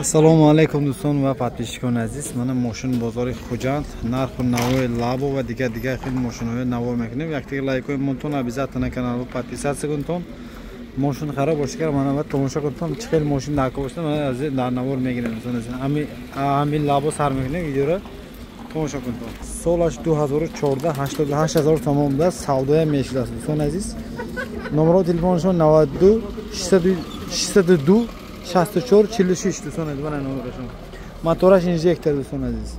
Ассалому алайкум дӯстон ва подписчикони азиз. Мана мошин бозори Хуҷанд, нарху навои Лабо ва дигар хел мошинҳои наво мекунем. Яктига лайкои монтон, обязательно каналро подписаться кунтон. Мошин хароб бошад, мана ва тамошо кунтон, чӣ хел мошин нархо бошад, мана аз дар навор мегирем. Ами Лабо сар мекунем видеоро тамошо кунтон. Солаш 2014 88 000 сомон буда, савдоя мешудааст дӯстони азиз. Номеро телефоншон 92 602 64 46 дӯстон азиз, мана номерашон. Мотораш инжектор дӯстон азиз.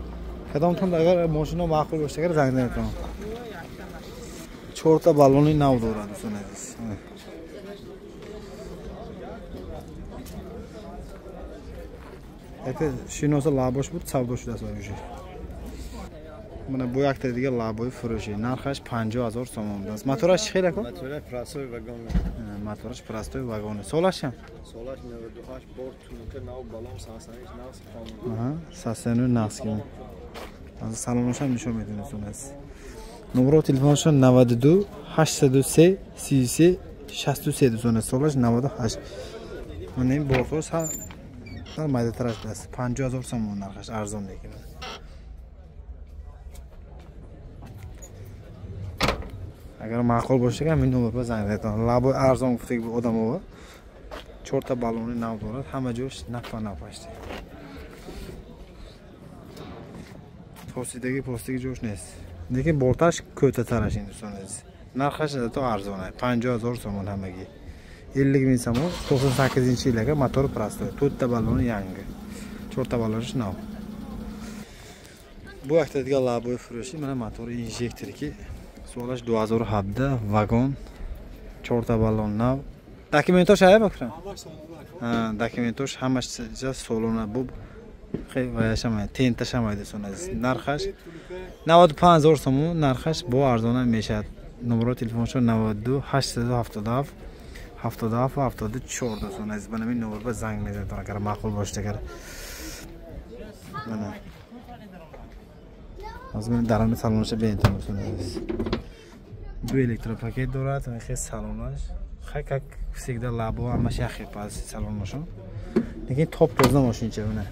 Кадомтон агар мошино маъқул бошад, агар занг занед. Чорта баллони нав дорад дӯстон азиз. Яке шиноса лабош буд, савдо шудааст уже. Мана бу якта дигар лабои фурӯшӣ. Нархаш 50 000 сомон аст. Мотораш чӣ хел ака? Мотораш простой вагон. Мотораш простой вагон. Солаш ҳам? Солаш 98 бор тунука нав балон сасаниш нав сифон. Аҳа, сасану нав ки. Аз салонаш ҳам нишон медиҳем дӯстон азиз. Номеро телефонашон 92 803 33 63 дӯстон азиз. Солаш 98. Мана ин бортош ҳар майдатараш аст. 50 000 сомон нархаш арзон лекин. Агар маъқул бошад, ҳамин номерба занг занед. Лабои арзон гуфтаги одамова. Чорта баллони нав дорад, ҳама ҷош нафа нафашти. Постидаги постиги ҷош нест. Лекин борташ кӯтатараш ин дӯстон азиз. Нархаш зато арзон аст. 50 000 сомон ҳамагӣ. 50 000 сомон, 98-yil aka, мотор простой. To'rtta баллони yangi. Чорта баллониш нав. Бу якта дигар лабои фурӯшӣ, мана мотори инжекторики. Солаш 2017 вагон, чорта баллон нав. Документош ҳая бакрам? Ҳа, документош ҳамаш солона бу хел ваяшамай, тенташамай дӯстон азиз. Нархаш 95 000 сомон, нархаш бо арзона мешавад. Номеро телефоншон 92 877 77 74 дӯстон азиз. Мана ин номерба занг мезанед агар маъқул бошад агар. Мана аз ман дарами салонаша бинед дӯстон азиз. Ду электропакет дорад, хел салонаш. Хай как всегда лабо ҳамаш як хел пас салонашон. Лекин топ тоза мошинча мана.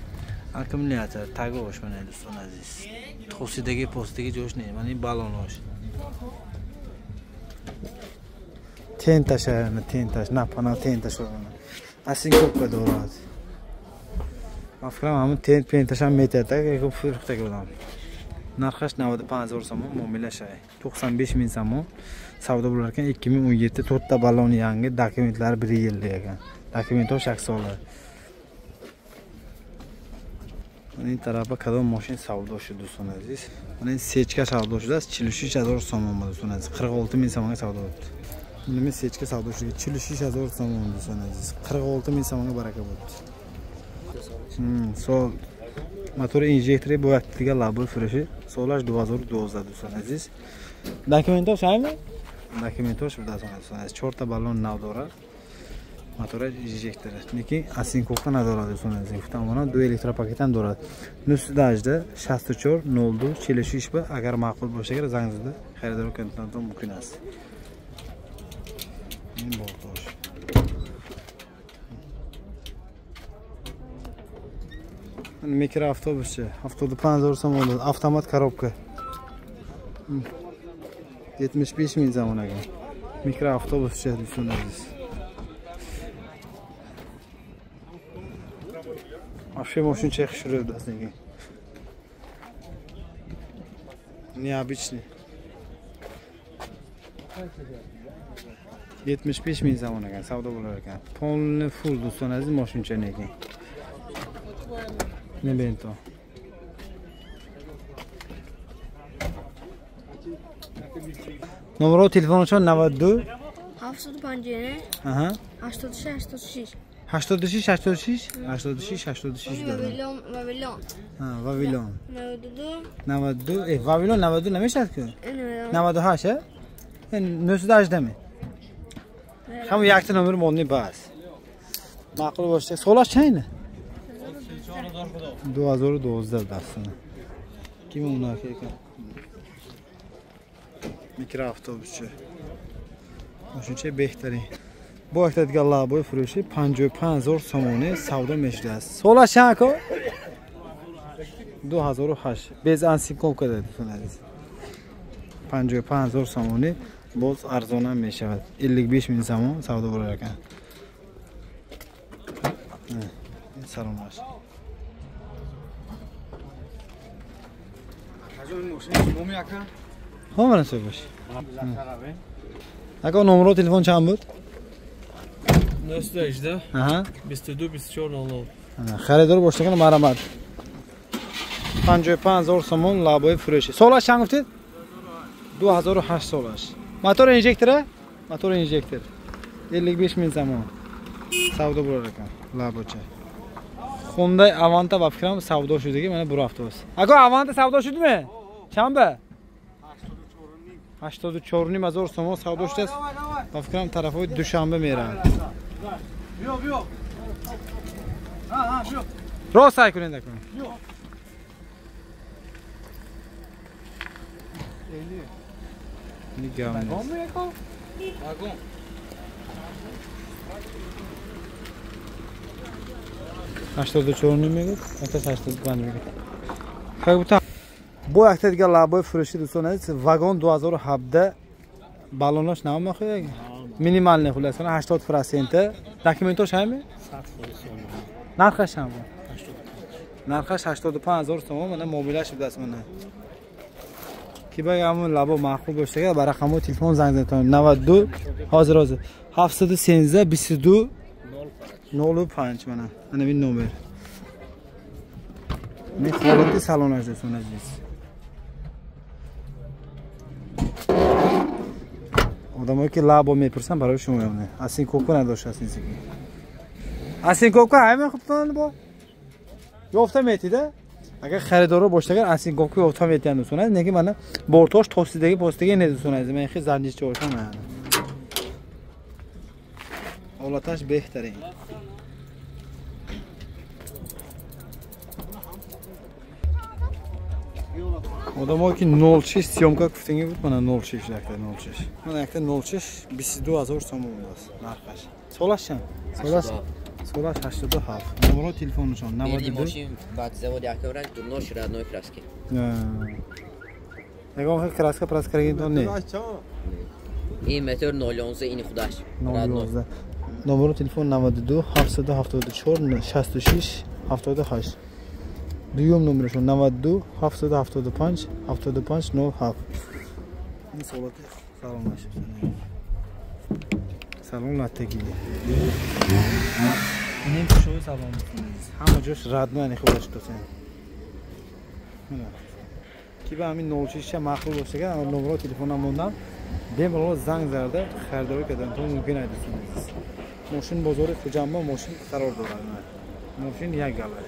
Аккумулятор тагош мана дӯстон азиз. Тосидаги постиги ҷош не, мана ин баллонош. Тенташа, тенташ, напана тенташ мана. Асинкопка дорад. Ман фикрам ҳамон тент пенташам метиҳад, як фурӯхтаги будам. Нархаш 95 000 сомон муомила шай. 95 000 сомон савдо bo'lar ekan. 2017 to'rtta ballon yangi, dokumentlari 1 yillik ekan. Dokumentlar 6 sola. Mana ин тарафа кадом мошин савдо шуд дӯстон азиз. Mana ин сечка савдо шудааст 46 000 сомон дӯстон азиз. 46 000 сомонга савдо bo'ldi. Mana сечка савдо шуд 46 000 сомон дӯстон азиз. 46 000 сомонга барака bo'ldi. Сол мотори инжектори бо якдигар лабои фурӯшӣ, солаш 2012 дӯстон азиз. Документош ҳами? Документош будааст дӯстон азиз. Чорта баллон нав дорад. Мотори инжектор. Лекин асинкофта надорад дӯстон азиз. Гуфтам она ду электропакет ҳам дорад. 918 64 02 46 ба агар маъқул бошад, агар занг зада харидорӣ кунед мумкин аст. Ин бортош. Микроавтобусча 75 000 сомон, автомат коробка. 75 000 сомон ekan. Mikroavtobuscha дӯстон азиз. Вообще мошинча хушрӯ аст неги. Необычный. 75 000 сомон ekan, savdo bo'lar ekan. Полный full дӯстон азиз мошинча неги. Не бento. Номеро телефонашон 92 759 аҳа 86 86 86 86 86 86 дорад. Вавилон. Ҳа, Вавилон. 92 92 Вавилон 92 намешавад ки? 98 ҳа? 918 ми? Ҳамон якта номер монни бас. Маъқул бошад. Солаш чанд? 2012 дастана. Ким унаки ekan? Mikroavtobuscha. Мошинча беҳтарин. Бо якта дигар лабои фурӯшӣ 55 000 сомонӣ савдо мешудааст. Солаш чанд ако? 2008. Без ансинковка дӯстони азиз. 55 000 сомонӣ боз арзона мешавад. 55 000 сомон савдо бурар экан. Саломаш. Ҳо мана бош. Ака номро телефон чанд буд? 918 22 24 00. Харидор бошад марҳамат. 55 000 сомон лабои фурӯшӣ. Солаш чанд гуфтед? 2008 солаш. Мотор инжектора? Мотор инжектор. 55 000 сомон. Савдо бурар экан лабоча. Хондай Аванта ба фикрам савдо шудагӣ мана бурафтааст. Ака Аванта савдо шудми? Чанд ба? 84 500 сомон савдо шудааст. Ба фикрам тарафҳои Душанбе меравад. Рост сай кунед акун. Нигам нест. 84 мегӯд, 85 мегӯд. Как будто бо якта дигар лабои фурӯшӣ дӯстон азиз, вагон 2017 баллонош нав мехоҳед? Минималный хулоса 80%. Документош ҳаме? Нархаш чанд буд? Нархаш 85 000 сомон. Мана мобилаш шудааст мана. Ки ба ҳамон лабо маъқул бошад, ба рақамҳои телефон занг занед. 92 ҳозир ҳозир 713 22 05 мана. Ана ин номер. Ин ҳолати салонаш дӯстон азиз. Одамое ки лабо мепурсанд барои шумо меомад. Асинковка надоштааст низики. Асинковка ҳаме хубтон бо? Ёфта метида? Агар харидоро бошад, агар асинковка ёфта метиҳанд дӯстон азиз, неки мана бортош тосидаги постидаги не дӯстон азиз. Ман хи занҷирча бошам мана. Ҳолаташ беҳтарин. Одамое ки 06 съёмка гуфтанги буд, мана 06 якта 06. Мана якта 06 22 000 сомон будааст нархаш. Солаш чанд? Солаш 87. Номеро телефонашон 92. Мошин баъд завод якавра дурнош родной краски. Ягон хел краска праска кардагитон не? Ин мотор 011 ини худаш. 011. Номеро телефон 92 774 66 78. Дуюм номерашон 92 775 75 07. Ин солати саломаш. Салон латтагӣ. Инем шои салон. Ҳама ҷош радно яъне худаш досен. Ки ба ҳамин 06 маъқул бошад, номеро телефонам мондам. Бемалол занг зада харидорӣ кардан то мумкин аст. Мошин бозори Хуҷандба мошин қарор дорад. Мошин як гала.